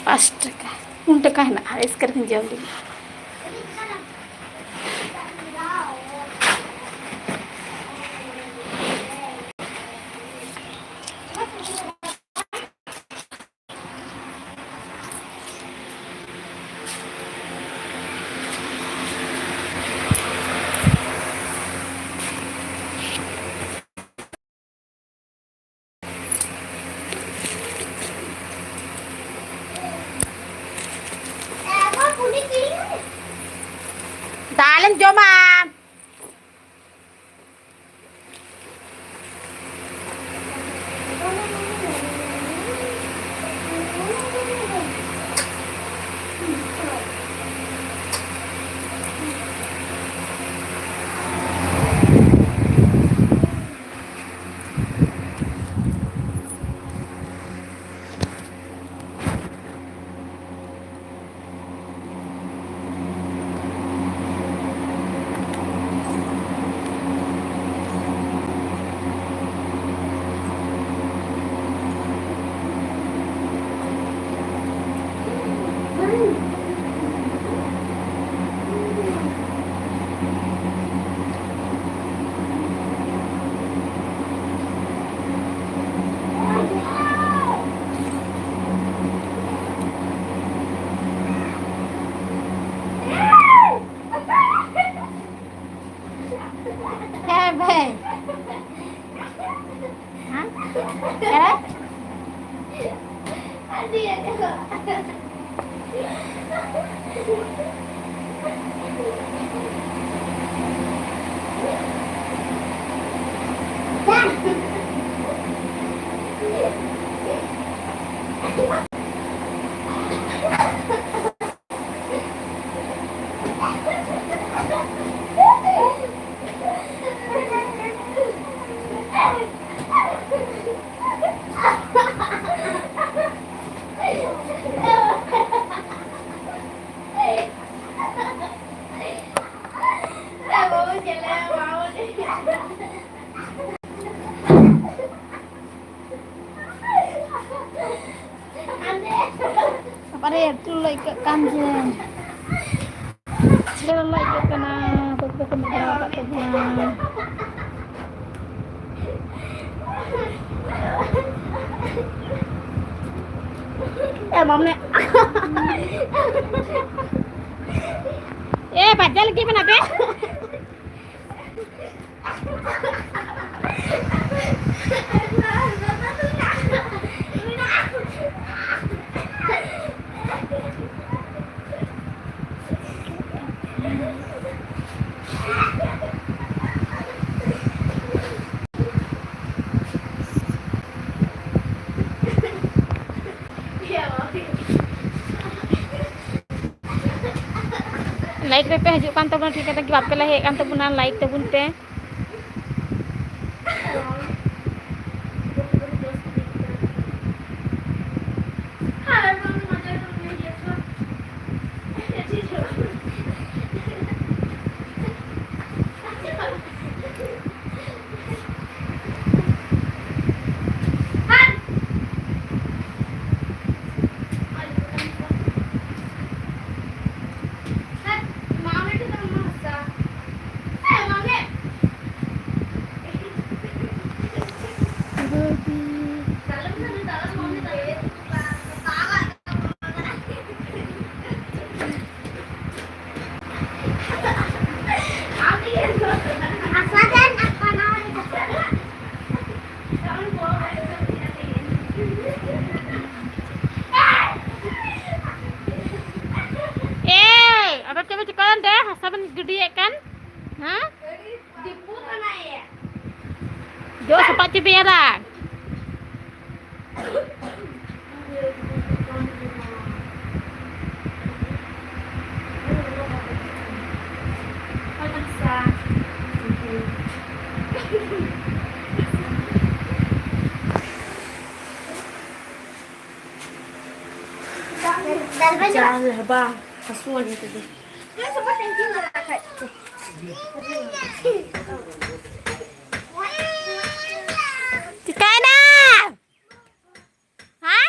ᱯᱟᱸᱪ ᱴᱟᱠᱟ, ᱯᱩᱱ ᱴᱟᱠᱟ ᱦᱮᱱᱟᱜᱼᱟ, ᱟᱭᱤᱥᱠᱨᱤᱢ ᱡᱚᱢ ᱞᱟᱹᱜᱤᱫ᱾ ᱦᱮᱸ ᱵᱷᱟᱹᱭ᱾ ᱦᱮᱸ? ᱦᱮᱸ? ᱵᱟᱵᱟᱨᱮ, ᱟᱹᱰᱤ ᱞᱚᱞᱚ ᱟᱹᱭᱠᱟᱹᱜ ᱠᱟᱱ ᱡᱮ᱾ ᱟᱹᱰᱤ ᱞᱚᱞᱚ ᱟᱹᱭᱠᱟᱹᱜ ᱠᱟᱱᱟ᱾ ᱵᱟᱹᱦᱩ ᱛᱟᱠᱚ ᱢᱮᱛᱟ ᱟᱠᱟᱫ ᱠᱚ ᱛᱟᱦᱮᱱᱟ᱾ ᱮ ᱵᱟᱢ ᱱᱮ-, ᱮ ᱵᱟᱡᱟᱣ ᱞᱟᱹᱜᱤᱫ ᱢᱮᱱᱟᱜ ᱯᱮ? ᱞᱟᱭᱤᱠ ᱨᱮᱯᱮ ᱦᱤᱡᱩᱜ ᱠᱟᱱ ᱛᱟᱵᱚᱱᱟ, ᱴᱷᱤᱠ ᱟᱪᱷᱮ, ᱵᱟᱯᱮ ᱞᱟᱭᱤᱠ ᱮᱫ ᱠᱟᱱ ᱛᱟᱵᱚᱱᱟ, ᱞᱟᱭᱤᱠ ᱛᱟᱵᱚᱱ ᱯᱮ᱾ ᱮᱭ, ᱟᱫᱚ ᱪᱮᱫ ᱵᱮᱱ ᱪᱤᱠᱟᱹᱭᱟ ᱚᱸᱰᱮ? ᱦᱟᱥᱟ ᱵᱮᱱ ᱜᱤᱰᱤᱭᱮᱫ ᱠᱟᱱ? ᱦᱮᱸ? ᱡᱚ ᱥᱟᱯᱷᱟ ᱪᱮᱫ ᱵᱮᱱ ᱧᱮᱞᱟ? ᱡᱟᱞᱮ ᱵᱟᱝ ᱦᱟᱹᱥᱩᱣᱟᱹᱧ ᱠᱟᱱᱟ᱾ ᱪᱤᱠᱟᱭᱱᱟ? ᱦᱮᱸ?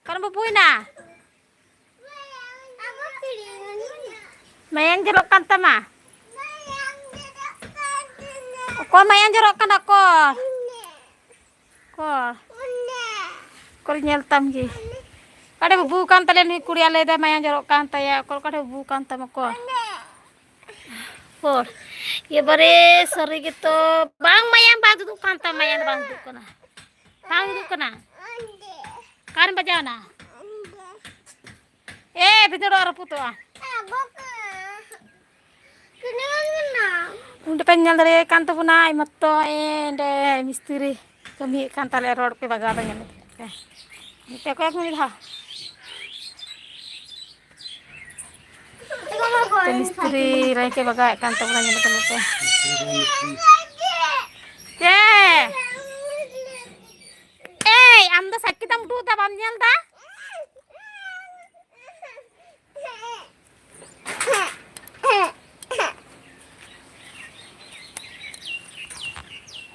ᱚᱠᱟᱨᱮᱢ ᱵᱟᱹᱵᱩᱭᱮᱱᱟ? ᱢᱟᱭᱟᱝ ᱡᱚᱨᱚᱜ ᱠᱟᱱ ᱛᱟᱢᱟ? ᱚᱠᱚᱭ ᱢᱟᱭᱟᱝ ᱡᱚᱨᱚᱜ ᱠᱟᱱᱟ? ᱚᱠᱚᱭ? ᱚᱠᱚᱭ? ᱚᱠᱚᱭ ᱧᱮᱞ ᱛᱟᱢ ᱜᱮ? ᱚᱠᱟᱴᱷᱮ ᱵᱟᱹᱵᱩ ᱠᱟᱱ ᱛᱟᱞᱮᱭᱟ ᱱᱩᱭ ᱠᱩᱲᱤᱭᱟᱜ, ᱞᱟᱹᱭ ᱫᱟᱭ ᱢᱟᱭᱟᱝ ᱡᱚᱨᱚᱜ ᱠᱟᱱ ᱛᱟᱭᱟ᱾ ᱚᱠᱚᱭ ᱚᱠᱟᱴᱷᱮ ᱵᱟᱹᱵᱩ ᱠᱟᱱ ᱛᱟᱢᱟ? ᱚᱠᱚᱭ? ᱯᱚᱨ᱾ ᱮᱵᱟᱨᱮ ᱥᱟᱹᱨᱤ ᱜᱮᱛᱚ, ᱵᱟᱝ, ᱢᱟᱭᱟᱝ ᱵᱟᱝ ᱛᱩᱫᱩᱜ ᱠᱟᱱ ᱛᱟᱢᱟ, ᱢᱟᱭᱟᱝ ᱵᱟᱝ ᱛᱩᱫᱩᱜ ᱠᱟᱱᱟ, ᱵᱟᱝ ᱛᱩᱫᱩᱜ ᱠᱟᱱᱟ᱾ ᱚᱠᱟᱨᱮᱢ ᱵᱟᱡᱟᱣᱱᱟ? ᱮ, ᱵᱷᱤᱛᱟᱹᱲᱚᱜ ᱨᱟᱹᱯᱩᱫᱚᱜᱼᱟ᱾ ᱩᱱᱤ ᱫᱚᱯᱮ ᱧᱮᱞ ᱫᱟᱲᱮᱭᱟᱭ ᱠᱟᱱ ᱛᱟᱵᱚᱱᱟ, ᱟᱡ ᱢᱚᱛᱚ ᱮᱸᱰᱮ ᱢᱤᱥᱛᱨᱤ ᱠᱟᱹᱢᱤᱭᱮᱫ ᱠᱟᱱ ᱛᱟᱞᱮ, ᱨᱚᱰ ᱠᱚ ᱵᱟᱜᱟᱣ ᱫᱟ, ᱧᱮᱞ ᱯᱮ᱾ ᱢᱤᱫᱴᱮᱡ ᱠᱚᱭᱮᱠ ᱢᱤᱫ ᱫᱷᱟᱣ᱾ ᱛᱮ ᱢᱤᱥᱛᱨᱤ ᱨᱟᱭᱠᱮ ᱵᱟᱜᱟᱣᱮᱫ ᱠᱟᱱ ᱛᱟᱵᱚᱱᱟ, ᱧᱮᱞ ᱛᱟᱵᱚᱱ ᱯᱮ᱾ ᱪᱮ? ᱮᱭ, ᱟᱢ ᱫᱚ ᱥᱟᱭᱠᱮᱞ ᱛᱟᱢ ᱩᱰᱩᱠ ᱮᱫᱟ, ᱵᱟᱢ ᱧᱮᱞ ᱮᱫᱟ?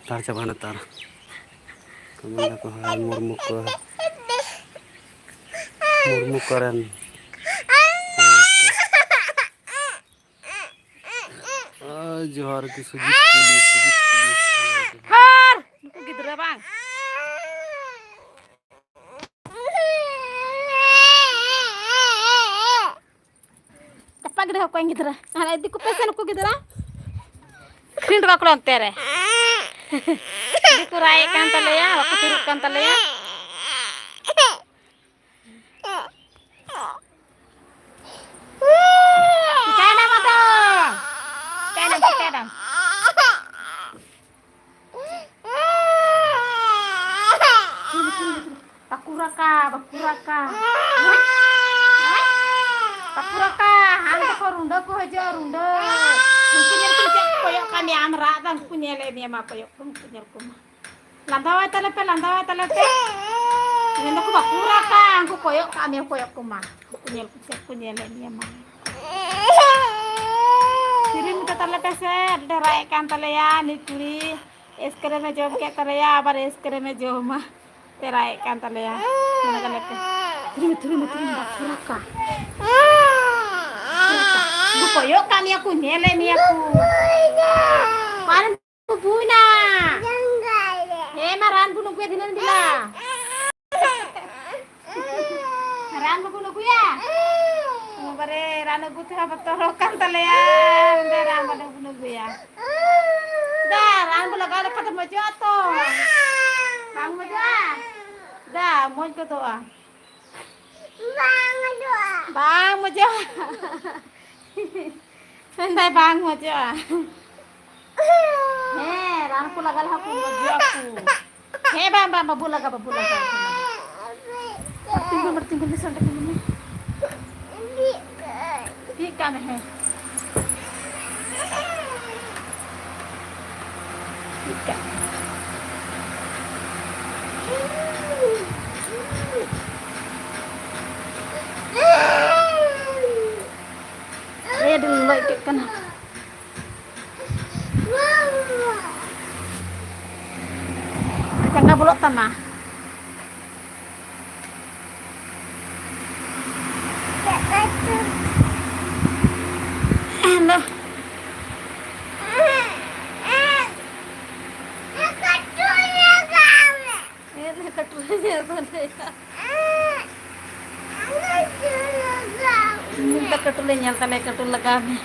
ᱛᱟᱨ ᱪᱟᱵᱟ ᱱᱮᱛᱟᱨ᱾ ᱠᱚ ᱢᱮᱱ ᱫᱟᱠᱚ, ᱦᱮᱸ, ᱢᱩᱨᱢᱩ ᱠᱚ, ᱢᱩᱨᱢᱩ ᱠᱚᱨᱮᱱ᱾ ᱟᱭ, ᱡᱚᱦᱟᱨ ᱜᱮ ᱥᱩᱡᱤᱛ ᱠᱩᱞᱤ, ᱥᱩᱡᱤᱛ ᱠᱩᱞᱤ᱾ ᱦᱚᱨ! ᱱᱩᱠᱩ ᱜᱤᱫᱽᱨᱟᱹ ᱵᱟᱝ᱾ ᱪᱟᱯᱟ ᱜᱤᱰᱤ ᱠᱟᱠᱚᱣᱟᱧ ᱜᱤᱫᱽᱨᱟᱹ᱾ ᱟᱨ ᱤᱫᱤ ᱠᱚᱯᱮ ᱥᱮ ᱱᱩᱠᱩ ᱜᱤᱫᱽᱨᱟᱹ᱾ ᱟᱹᱠᱷᱨᱤᱧ ᱦᱚᱴᱚ ᱠᱟᱠᱚ ᱚᱱᱛᱮ ᱨᱮ᱾ ᱟᱹᱰᱤ ᱠᱚ ᱨᱟᱜ ᱮᱫ ᱠᱟᱱ ᱛᱟᱞᱮᱭᱟ, ᱵᱟᱠᱚ ᱥᱩᱨᱩᱜ ᱠᱟᱱ ᱛᱟᱞᱮᱭᱟ᱾ ᱪᱤᱠᱟᱭᱱᱟᱢ ᱟᱫᱚ? ᱪᱤᱠᱟᱭᱱᱟᱢ, ᱪᱤᱠᱟᱭᱱᱟᱢ? ᱵᱟᱠᱚ ᱨᱟᱜᱟ, ᱵᱟᱠᱚ ᱨᱟᱜᱟ᱾ ᱵᱟᱠᱚ ᱨᱟᱜᱟ, ᱦᱟᱱ ᱫᱚᱠᱚ ᱨᱩᱸᱰᱟᱹ ᱠᱚ ᱦᱤᱡᱩᱜᱼᱟ, ᱨᱩᱸᱰᱟᱹ᱾ ᱩᱱᱠᱩ ᱧᱮᱞ ᱠᱚᱢ ᱪᱮᱫ ᱠᱚ ᱠᱚᱭᱚᱜ ᱠᱟᱜ ᱢᱮᱭᱟ, ᱟᱢ ᱨᱟᱜ ᱫᱟᱢ, ᱩᱱᱠᱩ ᱧᱮᱞᱮᱫ ᱢᱮᱭᱟ, ᱢᱟ ᱠᱚᱭᱚᱜ ᱠᱚᱢ, ᱩᱱᱠᱩ ᱧᱮᱞ ᱠᱚᱢ᱾ ᱞᱟᱸᱫᱟᱣᱟᱭ ᱛᱟᱞᱮ ᱯᱮ, ᱞᱟᱸᱫᱟᱣᱟᱭ ᱛᱟᱞᱮ ᱯᱮ᱾ ᱢᱮᱱ ᱫᱟᱠᱚ ᱵᱟᱠᱚ ᱨᱟᱜᱟ, ᱩᱱᱠᱩ ᱠᱚᱭᱚᱜ ᱠᱟᱜ ᱢᱮᱭᱟ, ᱠᱚᱭᱚᱜ ᱠᱚᱢᱟ᱾ ᱩᱱᱠᱩ ᱧᱮᱞ ᱠᱚ ᱪᱮᱫ ᱠᱚ ᱧᱮᱞᱮᱫ ᱢᱮᱭᱟ, ᱢᱟ᱾ ᱠᱤᱨᱤᱧ ᱦᱚᱴᱚ ᱛᱟᱞᱮ ᱯᱮ ᱥᱮ, ᱟᱹᱰᱤ ᱰᱷᱮᱨ ᱨᱟᱜ ᱮᱫ ᱠᱟᱱ ᱛᱟᱞᱮᱭᱟ ᱱᱩᱭ ᱠᱩᱲᱤ᱾ ᱟᱭᱤᱥᱠᱨᱤᱢ ᱮ ᱡᱚᱢ ᱠᱮᱫ ᱛᱟᱞᱮᱭᱟ, ᱟᱵᱟᱨ ᱟᱭᱤᱥᱠᱨᱤᱢ ᱮ ᱡᱚᱢᱟ᱾ ᱛᱮ ᱨᱟᱜ ᱮᱫ ᱠᱟᱱ ᱛᱟᱞᱮᱭᱟ᱾ ᱢᱟᱱᱟ ᱛᱟᱞᱮ ᱯᱮ᱾ ᱛᱷᱩᱨᱩᱢ, ᱛᱷᱩᱨᱩᱢ, ᱛᱷᱩᱨᱩᱢ, ᱵᱟᱠᱚ ᱨᱟᱜᱟ᱾ ᱩᱱᱠᱩ ᱠᱚᱭᱚᱜ ᱠᱟᱜ ᱢᱮᱭᱟ ᱠᱚ, ᱧᱮᱞᱮᱫ ᱢᱮᱭᱟ ᱠᱚ᱾ ᱚᱠᱟᱨᱮᱢ ᱵᱩᱭᱱᱟ? ᱦᱮᱸ ᱢᱟ, ᱨᱟᱱ ᱵᱚᱱ ᱟᱹᱜᱩᱭᱟ ᱫᱷᱤᱱᱟᱹᱱ ᱵᱮᱞᱟ᱾ ᱨᱟᱱ ᱵᱟᱵᱚᱱ ᱟᱹᱜᱩᱭᱟ? ᱵᱟᱵᱟᱨᱮ, ᱨᱟᱱ ᱟᱹᱜᱩ ᱛᱮᱦᱚᱸ ᱵᱚᱛᱚᱨᱚᱜ ᱠᱟᱱ ᱛᱟᱞᱮᱭᱟ᱾ ᱚᱸᱰᱮ ᱨᱟᱱ ᱵᱟᱞᱮ ᱵᱚᱱ ᱟᱹᱜᱩᱭᱟ᱾ ᱫᱟ, ᱨᱟᱱ ᱵᱚ ᱞᱟᱜᱟᱣ ᱞᱮᱠᱷᱟᱱ ᱫᱚ ᱢᱚᱡᱚᱜᱼᱟ ᱛᱚ? ᱵᱟᱝ ᱢᱚᱡᱚᱜᱼᱟ? ᱫᱟ, ᱢᱚᱡᱽ ᱜᱚᱫᱚᱜᱼᱟ᱾ ᱵᱟᱝ ᱢᱚᱡᱚᱜᱼᱟ᱾ ᱵᱟᱝ ᱢᱚᱡᱚᱜᱼᱟ᱾ ᱢᱮᱱᱫᱟᱭ ᱵᱟᱝ ᱢᱚᱡᱚᱜᱼᱟ᱾ ᱦᱮᱸ, ᱨᱟᱱ ᱠᱚ ᱞᱟᱜᱟᱣ ᱞᱮᱠᱷᱟᱱ ᱠᱚ ᱢᱚᱡᱚᱜᱼᱟ ᱠᱚ᱾ ᱦᱮᱸ, ᱵᱟᱝ, ᱵᱟᱝ, ᱵᱟᱵᱩ ᱞᱟᱜᱟ, ᱵᱟᱵᱩ ᱞᱟᱜᱟ᱾ ᱛᱤᱸᱜᱩ ᱢᱮ, ᱛᱤᱸᱜᱩ ᱢᱮ, ᱥᱟᱰᱮ ᱠᱟᱱᱟ᱾ ᱪᱮᱫ ᱠᱟᱜ ᱢᱮ, ᱦᱮᱸ᱾ ᱤᱠᱟ᱾ ᱟᱹᱰᱤ ᱞᱚᱞᱚ ᱟᱹᱭᱠᱟᱹᱜ ᱠᱟᱱᱟ᱾ ᱡᱟᱸᱜᱟ ᱵᱚᱞᱚᱜ ᱛᱟᱢᱟ᱾ ᱦᱮᱞᱳ᱾ ᱦᱮᱸ, ᱠᱟᱹᱴᱩᱵ ᱧᱮᱞ ᱠᱟᱜ ᱢᱮ᱾ ᱦᱮᱸ, ᱠᱟᱹᱴᱩᱵ ᱧᱮᱞ ᱠᱟᱜ ᱢᱮ᱾ ᱱᱤᱛ ᱫᱚ ᱠᱟᱹᱴᱩᱵ ᱞᱮ ᱧᱮᱞ ᱛᱟᱞᱮ, ᱠᱟᱹᱴᱩᱵ ᱞᱟᱜᱟᱣ ᱢᱮ᱾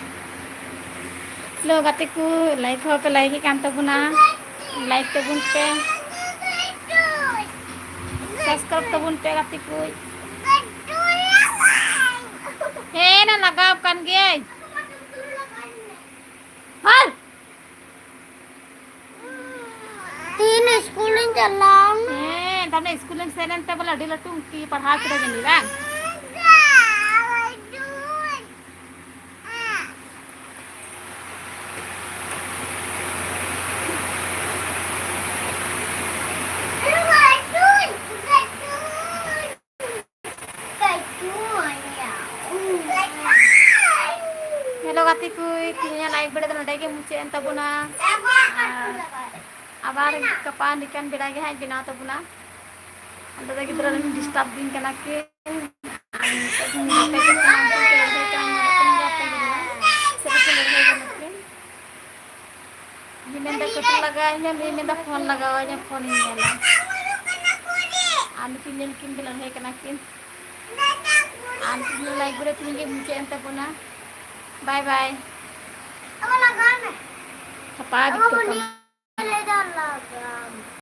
ᱦᱮᱞᱳ ᱜᱟᱛᱮ ᱠᱚ, ᱞᱟᱭᱤᱠ ᱦᱚᱸ ᱯᱮ ᱞᱟᱭᱤᱠ ᱮᱫ ᱠᱟᱱ ᱛᱟᱵᱚᱱᱟ, ᱞᱟᱭᱤᱠ ᱛᱟᱵᱚᱱ ᱯᱮ, ᱥᱟᱵᱥᱠᱨᱟᱭᱤᱵ ᱛᱟᱵᱚᱱ ᱯᱮ ᱜᱟᱛᱮ ᱠᱚ᱾ ᱦᱮᱸ, ᱱᱟ ᱞᱟᱜᱟᱣ ᱠᱟᱱ ᱜᱮᱭᱟᱹᱧ᱾ ᱦᱟᱭ! ᱛᱤᱦᱤᱧ ᱥᱠᱩᱞ ᱤᱧ ᱪᱟᱞᱟᱣ ᱱᱟ᱾ ᱦᱮᱸ, ᱛᱟᱦᱞᱮ ᱥᱠᱩᱞ ᱮᱢ ᱥᱮᱱ ᱮᱱ ᱛᱮ ᱵᱚᱞᱮ ᱟᱹᱰᱤ ᱞᱟᱹᱴᱩ ᱯᱟᱲᱦᱟᱣ ᱠᱮᱫᱟ ᱡᱟᱹᱱᱤᱡ ᱵᱟᱝ? ᱦᱮᱞᱳ ᱜᱟᱛᱮ ᱠᱚ, ᱛᱮᱦᱮᱧᱟᱜ ᱞᱟᱭᱤᱵᱷ ᱵᱮᱲᱟ ᱫᱚ ᱱᱚᱰᱮ ᱜᱮ ᱢᱩᱪᱟᱹᱫ ᱮᱱ ᱛᱟᱵᱚᱱᱟ᱾ ᱟᱨ ᱟᱵᱟᱨ ᱜᱟᱯᱟ ᱱᱤᱠᱟᱱ ᱵᱮᱲᱟ ᱜᱮ ᱦᱟᱸᱜ ᱵᱮᱱᱟᱣ ᱛᱟᱵᱚᱱᱟ᱾ ᱟᱫᱚ ᱜᱤᱫᱽᱨᱟᱹ ᱨᱮᱱ ᱰᱤᱥᱴᱟᱵ ᱫᱤᱧ ᱠᱟᱱᱟ ᱠᱤᱱ᱾ ᱟᱨ ᱱᱤᱛᱚᱜ ᱫᱚ ᱜᱟᱛᱮ ᱠᱚ ᱥᱟᱶ ᱠᱚ ᱞᱟᱹᱲᱦᱟᱹᱭ ᱠᱟᱱᱟ, ᱧᱮᱞᱚᱜ ᱠᱟᱱᱟ ᱜᱟᱛᱮ ᱜᱤᱫᱽᱨᱟᱹ᱾ ᱪᱮᱫ ᱞᱮᱠᱟ ᱞᱟᱹᱲᱦᱟᱹᱭ ᱠᱟᱱᱟ ᱠᱤᱱ? ᱩᱱᱤ ᱢᱮᱱᱫᱟ ᱠᱟᱹᱴᱩᱵ ᱞᱟᱜᱟᱣ ᱤᱧ ᱢᱮ, ᱱᱩᱭ ᱢᱮᱱᱫᱟ ᱯᱷᱳᱱ ᱞᱟᱜᱟᱣ ᱤᱧ ᱢᱮ, ᱯᱷᱳᱱ ᱤᱧ ᱧᱮᱞᱟ᱾ ᱟᱨ ᱱᱩᱠᱤᱱ ᱧᱮᱞ ᱠᱤᱱ ᱜᱮ ᱞᱟᱹᱲᱦᱟᱹᱭ ᱠᱟᱱᱟ ᱠᱤᱱ᱾ ᱟᱨ ᱱᱩᱠᱤᱱ ᱞᱟᱭᱤᱵᱷ ᱨᱮ ᱛᱮᱦᱮᱧ ᱜᱮ ᱢᱩᱪᱟᱹᱫ ᱮᱱ ᱛᱟᱵᱚᱱᱟ᱾ ᱵᱟᱭ ᱵᱟᱭ᱾ ᱥᱟᱯᱟ ᱜᱮ ᱛᱚ ᱠᱟᱱᱟ᱾